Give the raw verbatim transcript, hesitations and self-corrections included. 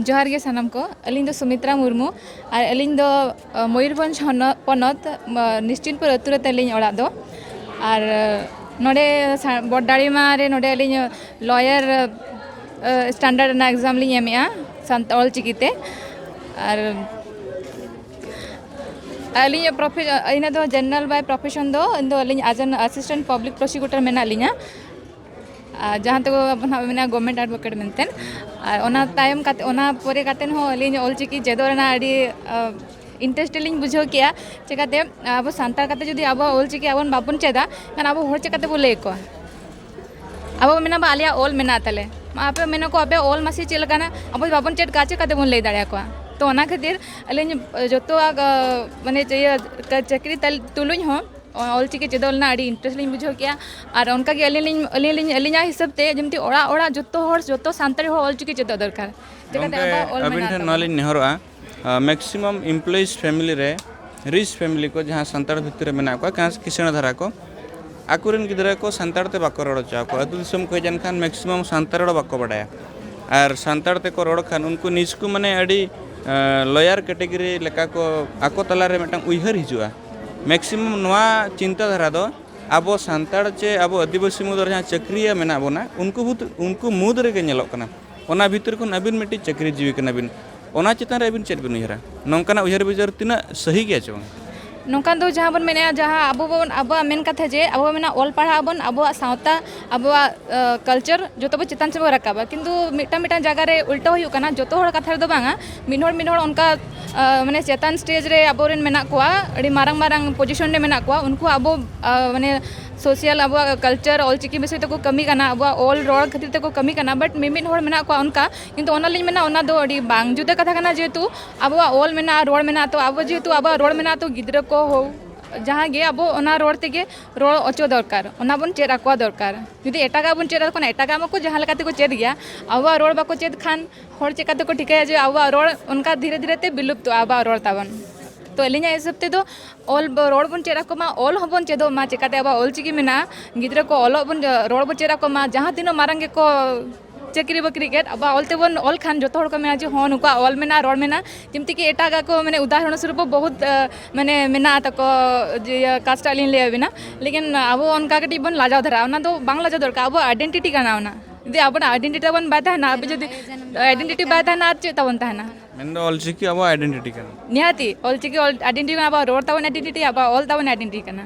ᱡᱚᱦᱟᱨ ᱜᱮ ᱥᱟᱱᱟᱢ ᱠᱚ᱾ ᱟᱹᱞᱤᱧ ᱫᱚ ᱥᱩᱢᱤᱛᱨᱟ ᱢᱩᱨᱢᱩ᱾ ᱟᱨ ᱟᱹᱞᱤᱧ ᱫᱚ, ᱟᱹ, ᱢᱚᱭᱩᱨᱵᱷᱚᱸᱡᱽ ᱦᱚᱱᱚᱛ, ᱯᱚᱱᱚᱛ, ᱟᱹ, ᱱᱤᱥᱪᱤᱱᱯᱩᱨ ᱟᱹᱛᱩ ᱨᱮ ᱛᱟᱹᱞᱤᱧ ᱚᱲᱟᱜ ᱫᱚ᱾ ᱟᱨ, ᱟᱹ, ᱱᱚᱰᱮ ᱥᱟ-, ᱵᱚᱰᱰᱟᱲᱤᱢᱟ ᱨᱮ ᱱᱚᱰᱮ ᱟᱹᱞᱤᱧ lawyer, ᱟᱹ, standard ᱨᱮᱱᱟᱜ exam ᱞᱤᱧ ᱮᱢᱮᱜᱼᱟ ᱥᱟᱱᱛ-, ᱚᱞᱪᱤᱠᱤ ᱛᱮ᱾ ᱟᱨ ᱟᱹᱞᱤᱧᱟᱜ profe-, ᱤᱧᱟᱹᱜ ᱫᱚ general by profession ᱫᱚ, ᱤᱧ ᱫᱚ ᱟᱹᱞᱤᱧ as an assistant public prosecutor ᱢᱮᱱᱟᱜ ᱞᱤᱧᱟ᱾ ᱟᱨ ᱡᱟᱦᱟᱸ ᱛᱮᱠᱚ ᱟᱵᱚ ᱱᱟᱦᱟᱜ ᱢᱮᱱᱟ government advocate ᱢᱮᱱᱛᱮ᱾ ᱟᱨ ᱚᱱᱟ ᱛᱟᱭᱚᱢ ᱠᱟᱛᱮ, ᱚᱱᱟ ᱯᱚᱨᱮ ᱠᱟᱛᱮ ᱦᱚᱸ ᱟᱹᱞᱤᱧ ᱚᱞᱪᱤᱠᱤ ᱪᱮᱫᱚᱜ ᱨᱮᱱᱟᱜ ᱟᱹᱰᱤ, ᱟᱸ, interest ᱞᱤᱧ ᱵᱩᱡᱷᱟᱹᱣ ᱠᱮᱜᱼᱟ᱾ ᱪᱮᱠᱟᱛᱮ ᱟᱵᱚ ᱥᱟᱱᱛᱟᱲ ᱠᱟᱛᱮ ᱡᱩᱫᱤ ᱟᱵᱚᱣᱟᱜ ᱚᱞᱪᱤᱠᱤ ᱟᱵᱚ ᱵᱟᱵᱚᱱ ᱪᱮᱫᱟ, ᱮᱱᱠᱷᱟᱱ ᱟᱵᱚ ᱦᱚᱲ ᱪᱮᱠᱟᱛᱮ ᱵᱚ ᱞᱟᱹᱭ ᱟᱠᱚᱣᱟ? ᱟᱵᱚ ᱵᱚ ᱢᱮᱱᱟ, "ᱵᱟ, ᱟᱞᱮᱭᱟᱜ ᱚᱞ ᱢᱮᱱᱟᱜ ᱛᱟᱞᱮ᱾" ᱢᱟ ᱟᱯᱮ ᱢᱮᱱᱟ ᱠᱚ, "ᱟᱯᱮᱭᱟᱜ ᱚᱞ ᱢᱟᱥᱮ ᱪᱮᱫ ᱞᱮᱠᱟᱱᱟ?" ᱟᱵᱚ ᱵᱟᱵᱚᱱ ᱪᱮᱫ ᱠᱟᱜᱼᱟ, ᱪᱮᱠᱟᱛᱮ ᱵᱚᱱ ᱞᱟᱹᱭ ᱫᱟᱲᱮᱭᱟᱠᱚᱣᱟ? ᱛᱚ ᱚᱱᱟ ᱠᱷᱟᱹᱛᱤᱨ ᱟᱹᱞᱤᱧ ᱡᱚᱛᱚᱣᱟᱜ, ᱟᱸ, ᱢᱟᱱᱮ ᱪᱮᱫ, ᱤᱭᱟᱹ, ᱪᱟᱹᱠᱨᱤ ᱛᱟᱞ-, ᱛᱩᱞᱩᱡ ᱦᱚᱸ ᱚᱞᱪᱤᱠᱤ ᱪᱮᱫᱚᱜ ᱨᱮᱱᱟᱜ ᱟᱹᱰᱤ interest ᱞᱤᱧ ᱵᱩᱡᱷᱟᱹᱣ ᱠᱮᱜᱼᱟ᱾ ᱟᱨ ᱚᱱᱠᱟᱜᱮ ᱟᱹᱞᱤᱧ ᱞᱤᱧ, ᱟᱹᱞᱤᱧ ᱞᱤᱧ, ᱟᱹᱞᱤᱧᱟᱜ ᱦᱤᱥᱟᱹᱵ ᱛᱮ ᱡᱮᱢᱛᱤ ᱚᱲᱟᱜ ᱚᱲᱟᱜ ᱡᱚᱛᱚ ᱦᱚᱲ, ᱡᱚᱛᱚ ᱥᱟᱱᱛᱟᱲᱤ ᱦᱚᱲ ᱚᱞᱪᱤᱠᱤ ᱪᱮᱫᱚᱜ ᱫᱚᱨᱠᱟᱨ᱾ ᱪᱮᱠᱟᱛᱮ ᱜᱚᱢᱠᱮ, ᱟᱵᱚᱣᱟᱜ ᱚᱞ ᱟᱹᱵᱤᱱ ᱢᱮᱱᱟᱜ ᱴᱷᱮᱱ ᱱᱚᱣᱟ ᱛᱟᱵᱚᱱᱟ᱾ ᱞᱤᱧ ᱱᱮᱦᱚᱨᱚᱜᱼᱟ, ᱟᱸ, maximum employees family ᱨᱮ, rich family ᱠᱚ ᱡᱟᱦᱟᱸ ᱥᱟᱱᱛᱟᱲ ᱵᱷᱤᱛᱨᱤ ᱨᱮ ᱢᱮᱱᱟᱜ ᱠᱚᱣᱟ, ᱠᱤᱥᱟᱹᱬ ᱫᱷᱟᱨᱟ ᱠᱚ, ᱟᱠᱚᱨᱮᱱ ᱜᱤᱫᱽᱨᱟᱹ ᱠᱚ ᱥᱟᱱᱛᱟᱲ ᱛᱮ ᱵᱟᱠᱚ ᱨᱚᱲ ᱦᱚᱪᱚ ᱟᱠᱚᱣᱟ᱾ ᱟᱹᱛᱩ ᱫᱤᱥᱚᱢ ᱠᱚ ᱦᱮᱡ ᱮᱱᱠᱷᱟᱱ maximum ᱥᱟᱱᱛᱟᱲ ᱨᱚᱲ ᱵᱟᱠᱚ ᱵᱟᱰᱟᱭᱟ᱾ ᱟᱨ ᱥᱟᱱᱛᱟᱲ ᱛᱮᱠᱚ ᱨᱚᱲ ᱠᱷᱟᱱ ᱩᱱᱠᱩ ᱱᱤᱡᱽ ᱠᱚ ᱢᱟᱱᱮ ᱟᱹᱰᱤ, ᱟᱸ, lawyer category ᱞᱮᱠᱟ ᱠᱚ ᱟᱠᱚ ᱛᱟᱞᱟᱨᱮ ᱢᱤᱫᱴᱟᱝ ᱩᱭᱦᱟᱹᱨ ᱦᱤᱡᱩᱜᱼᱟ᱾ Maximum ᱱᱚᱣᱟ ᱪᱤᱱᱛᱟᱹ ᱫᱷᱟᱨᱟ ᱫᱚ ᱟᱵᱚ ᱥᱟᱱᱛᱟᱲ ᱪᱮ ᱟᱵᱚ ᱟᱹᱫᱤᱵᱟᱹᱥᱤ ᱢᱩᱫᱽ ᱨᱮ ᱡᱟᱦᱟᱸ ᱪᱟᱹᱠᱨᱤᱭᱟᱹ ᱢᱮᱱᱟᱜ ᱵᱚᱱᱟ, ᱩᱱᱠᱩ ᱵᱩᱫ-, ᱩᱱᱠᱩ ᱢᱩᱫᱽ ᱨᱮᱜᱮ ᱧᱮᱞᱚᱜ ᱠᱟᱱᱟ᱾ ᱚᱱᱟ ᱵᱷᱤᱛᱤᱨ ᱠᱷᱚᱱ ᱟᱹᱵᱤᱱ ᱢᱤᱫᱴᱤᱡ ᱪᱟᱹᱠᱨᱤ ᱡᱤᱣᱤ ᱠᱟᱱᱟ ᱵᱤᱱ, ᱚᱱᱟ ᱪᱮᱛᱟᱱ ᱨᱮ ᱟᱹᱵᱤᱱ ᱪᱮᱫ ᱵᱤᱱ ᱩᱭᱦᱟᱹᱨᱟ? ᱱᱚᱝᱠᱟᱱᱟᱜ ᱩᱭᱦᱟᱹᱨ ᱵᱤᱪᱟᱹᱨ ᱛᱤᱱᱟᱹᱜ ᱥᱟᱹᱦᱤ ᱜᱮᱭᱟ ᱪᱮ ᱵᱟᱝ? ᱱᱚᱝᱠᱟᱱ ᱫᱚ ᱡᱟᱦᱟᱸ ᱵᱚᱱ ᱢᱮᱱᱮᱫᱼᱟ, ᱡᱟᱦᱟᱸ ᱟᱵᱚ ᱵᱚᱱ, ᱟᱵᱚᱣᱟᱜ ᱢᱮᱱ ᱠᱟᱛᱷᱟ ᱡᱮ ᱟᱵᱚ ᱵᱚᱱ ᱢᱮᱱᱟ ᱚᱞ ᱯᱟᱲᱦᱟᱜ ᱟᱵᱚᱱ, ᱟᱵᱚᱣᱟᱜ ᱥᱟᱶᱛᱟ, ᱟᱵᱚᱣᱟᱜ, ᱟᱸ, culture ᱡᱚᱛᱚ ᱵᱚ ᱪᱮᱛᱟᱱ ᱥᱮᱫ ᱵᱚ ᱨᱟᱠᱟᱵᱟ᱾ ᱠᱤᱱᱛᱩ ᱢᱤᱫᱴᱟᱝ ᱢᱤᱫᱴᱟᱝ ᱡᱟᱭᱜᱟ ᱨᱮ ᱩᱞᱴᱟᱹ ᱦᱩᱭᱩᱜ ᱠᱟᱱᱟ, ᱡᱚᱛᱚ ᱦᱚᱲ ᱠᱟᱛᱷᱟ ᱨᱮᱫᱚ ᱵᱟᱝᱟ, ᱢᱤᱫ ᱦᱚᱲ ᱢᱤᱫ ᱦᱚᱲ ᱚᱱᱠᱟ, ᱟᱸ, ᱢᱟᱱᱮ ᱪᱮᱛᱟᱱ stage ᱨᱮ ᱟᱵᱚᱨᱮᱱ ᱢᱮᱱᱟᱜ ᱠᱚᱣᱟ, ᱟᱹᱰᱤ ᱢᱟᱨᱟᱝ ᱢᱟᱨᱟᱝ position ᱨᱮ ᱢᱮᱱᱟᱜ ᱠᱚᱣᱟ, ᱩᱱᱠᱩ ᱟᱵᱚ, ᱟᱸ, ᱢᱟᱱᱮ social, ᱟᱵᱚᱣᱟᱜ culture, ᱚᱞᱪᱤᱠᱤ ᱵᱤᱥᱚᱭ ᱛᱮᱠᱚ ᱠᱟᱹᱢᱤ ᱠᱟᱱᱟ, ᱟᱵᱚᱣᱟᱜ ᱚᱞ ᱨᱚᱲ ᱠᱷᱟᱹᱛᱤᱨ ᱛᱮᱠᱚ ᱠᱟᱹᱢᱤ ᱠᱟᱱᱟ, but ᱢᱤᱢᱤᱫ ᱦᱚᱲ ᱢᱮᱱᱟᱜ ᱠᱚᱣᱟ ᱚᱱᱠᱟ, ᱠᱤᱱᱛᱩ ᱚᱱᱟ ᱞᱤᱧ ᱢᱮᱱᱟ ᱚᱱᱟ ᱫᱚ ᱟᱹᱰᱤ ᱵᱟᱝ ᱡᱩᱛᱟᱹ ᱠᱟᱛᱷᱟ ᱠᱟᱱᱟ, ᱡᱮᱦᱮᱛᱩ ᱟᱵᱚᱣᱟᱜ ᱚᱞ ᱢᱮᱱᱟᱜᱼᱟ, ᱨᱚᱲ ᱢᱮᱱᱟᱜᱼᱟ, ᱛᱚ ᱟᱵᱚ ᱡᱮᱦᱮᱛᱩ ᱟᱵᱚᱣᱟᱜ ᱨᱚᱲ ᱢᱮᱱᱟᱜᱼᱟ, ᱛᱚ ᱜᱤᱫᱽᱨᱟᱹ ᱠᱚ ᱦᱳᱠ, ᱡᱟᱦᱟᱸ ᱜᱮ ᱟᱵᱚ ᱚᱱᱟ ᱨᱚᱲ ᱛᱮᱜᱮ ᱨᱚᱲ ᱦᱚᱪᱚ ᱫᱚᱨᱠᱟᱨ, ᱚᱱᱟ ᱵᱚᱱ ᱪᱮᱫ ᱟᱠᱚᱣᱟ ᱫᱚᱨᱠᱟᱨ᱾ ᱡᱩᱫᱤ ᱮᱴᱟᱜᱟᱜ ᱵᱚᱱ ᱪᱮᱫ ᱟᱠᱚ ᱠᱷᱟᱱ ᱮᱴᱟᱜᱟᱜ ᱢᱟᱠᱚ ᱡᱟᱦᱟᱸ ᱞᱮᱠᱟ ᱛᱮᱠᱚ ᱪᱮᱫ ᱜᱮᱭᱟ, ᱟᱵᱚᱣᱟᱜ ᱨᱚᱲ ᱵᱟᱠᱚ ᱪᱮᱫ ᱠᱷᱟᱱ ᱦᱚᱲ ᱪᱮᱠᱟ ᱛᱮᱠᱚ ᱴᱷᱤᱠᱟᱹᱭᱟ ᱡᱮ ᱟᱵᱚᱣᱟᱜ ᱨᱚᱲ ᱚᱱᱠᱟ ᱫᱷᱤᱨᱮ ᱫᱷᱤᱨᱮ ᱛᱮ ᱵᱤᱞᱩᱯᱛᱚᱜᱼᱟ ᱟᱵᱚᱣᱟᱜ ᱨᱚᱲ ᱛᱟᱵᱚᱱ? ᱛᱚ ᱟᱹᱞᱤᱧᱟᱜ ᱦᱤᱥᱟᱹᱵ ᱛᱮᱫᱚ ᱚᱞ ᱵᱚ-, ᱨᱚᱲ ᱵᱚᱱ ᱪᱮᱫ ᱟᱠᱚ ᱢᱟ, ᱚᱞ ᱦᱚᱸᱵᱚᱱ ᱪᱮᱫᱚᱜ ᱢᱟ, ᱪᱮᱠᱟᱛᱮ ᱟᱵᱚᱣᱟᱜ ᱚᱞ ᱪᱤᱠᱤ ᱢᱮᱱᱟᱜᱼᱟ, ᱜᱤᱫᱽᱨᱟᱹ ᱠᱚ ᱚᱞᱚᱜ ᱵᱚᱱ, ᱨᱚᱲ ᱵᱚᱱ ᱪᱮᱫ ᱟᱠᱚ ᱢᱟ, ᱡᱟᱦᱟᱸ ᱛᱤᱱᱟᱹᱜ ᱢᱟᱨᱟᱝ ᱜᱮᱠᱚ ᱪᱟᱹᱠᱨᱤ ᱵᱟᱹᱠᱨᱤ ᱠᱮᱫ, ᱟᱵᱚᱣᱟᱜ ᱚᱞ ᱛᱮᱵᱚᱱ ᱚᱞ ᱠᱷᱟᱱ ᱡᱚᱛᱚ ᱦᱚᱲ ᱠᱚ ᱢᱮᱱᱟ ᱡᱮ ᱦᱚᱸ, ᱱᱩᱠᱩᱣᱟᱜ ᱚᱞ ᱢᱮᱱᱟᱜᱼᱟ, ᱨᱚᱲ ᱢᱮᱱᱟᱜᱼᱟ᱾ ᱡᱮᱢᱛᱤ ᱠᱤ ᱮᱴᱟᱜᱟᱜ ᱠᱚ, ᱢᱟᱱᱮ, ᱩᱫᱟᱦᱚᱨᱚᱱ ᱥᱚᱨᱩᱯ ᱵᱚᱦᱩᱛ, ᱟ, ᱢᱟᱱᱮ, ᱢᱮᱱᱟᱜᱼᱟ ᱛᱟᱠᱚ, ᱡᱮ, ᱤᱭᱟᱹ, ᱠᱟᱥᱴ ᱟᱹᱞᱤᱧ ᱞᱟᱹᱭ ᱟᱵᱤᱱᱟ᱾ ᱞᱮᱠᱤᱱ ᱟᱵᱚ ᱚᱱᱠᱟ ᱠᱟᱹᱴᱤᱡ ᱵᱚᱱ ᱞᱟᱡᱟᱣ ᱫᱷᱟᱨᱟ, ᱚᱱᱟ ᱫᱚ ᱵᱟᱝ ᱞᱟᱡᱟᱣ ᱫᱚᱨᱠᱟᱨ, ᱟᱵᱚᱣᱟᱜ ᱟᱭᱰᱮᱱᱴᱤᱴᱤ ᱠᱟᱱᱟ ᱚᱱᱟ᱾ ᱡᱩᱫᱤ ᱟᱵᱚᱱᱟᱜ ᱟᱭᱰᱮᱱᱴᱤᱴᱤ ᱛᱟᱵᱚᱱ ᱵᱟᱭ ᱛᱟᱦᱮᱱᱟ, ᱟᱵᱚ ᱡᱩᱫᱤ ᱟᱭᱰᱮᱱᱴᱤᱴᱤ ᱵᱟᱭ ᱛᱟᱦᱮᱱᱟ, ᱟᱨ ᱪᱮᱫ ᱛᱟᱵᱚᱱ ᱛᱟᱦᱮᱱᱟ? ᱢᱮᱱᱫᱚ ᱚᱞᱪᱤᱠᱤ ᱟᱵᱚᱣᱟᱜ ᱟᱭᱰᱮᱱᱴᱤᱴᱤ ᱠᱟᱱᱟ᱾ ᱱᱤᱦᱟᱹᱛᱤ, ᱚᱞᱪᱤᱠᱤ ᱚᱞ, ᱟᱭᱰᱮᱱᱴᱤᱴᱤ ᱠᱟᱱᱟ, ᱟᱵᱚᱣᱟᱜ ᱨᱚᱲ ᱛᱟᱵᱚᱱ ᱟᱭᱰᱮᱱᱴᱤᱴᱤ, ᱟᱵᱚᱣᱟᱜ ᱚᱞ ᱛᱟᱵᱚᱱ ᱟᱭᱰᱮᱱᱴᱤᱴᱤ ᱠᱟᱱᱟ᱾